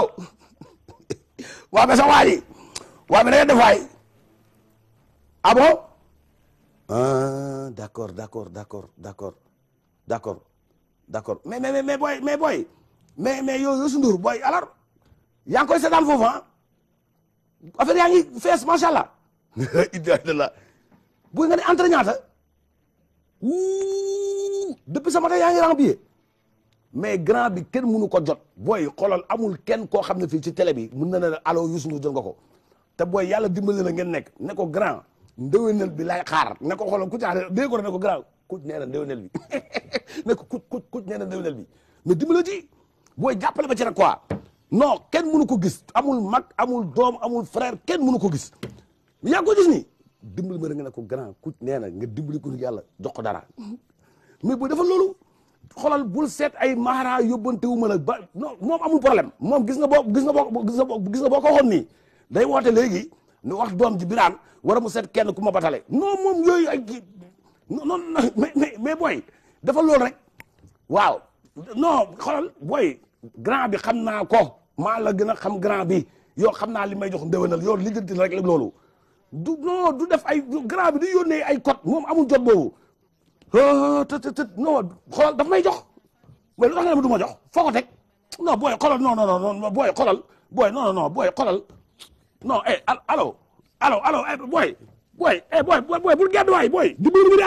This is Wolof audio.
allo waa mais sa waa ji waa mais da ngeen def waay ah bon d'accord mais boy mais yow Youssou Ndour boy alors yaa ngi koy seetaan foofu ah affaire yaa ngi fees macha allah idda buy nga ne entre ñaata depuis sama yaa ngi rang billet mais grand bi kenn mënu ko jot booy xoolal amul kenn koo xam ne fii ci télé bi mën na ne allo Youssou Ndour jël nga ko te booy yàlla dimbali na ngeen nekk ne ko grand ndéwénal bi lay xaar ne ko xoolal Kouthia dégg ko ne ko grand Kouthia nee na ndéwénal bi ne ko Kouthia nee na ndéwénal bi mais dimbali ci booy jàppale ba ci rek quoi non kenn mënu ko gis amul mag amul doom amul frère kenn mënu ko gis yaa ko gis ni dimbali ma rek nga ne ko grand Kouthia nee na nga dimbali ko yàlla jox ko dara mais booy dafa loolu xoolal bul seet ay maara yóbbante wu ma la ba non moom amul problème moom gis nga boo ko waxoon nii day woote léegi nu wax doom ji biraan war mu seet kenn ku ma batale non moom yooyu ay non mais booy dafa loolu rek waaw non xoolal booy grand bi xam naa ko maa la gën a xam grand bi yow xam naa li may jox ndéwénal yow lijjanti rek loolu du def ay grand bi du yónnee ay code moom amul jot boobu non xoolal daf may jox mais lu tax nga ne ma du ma jox foo ko teg non booy xoolal non booy xoolal booy non booy xoolal non allo booy bul gedd waay booy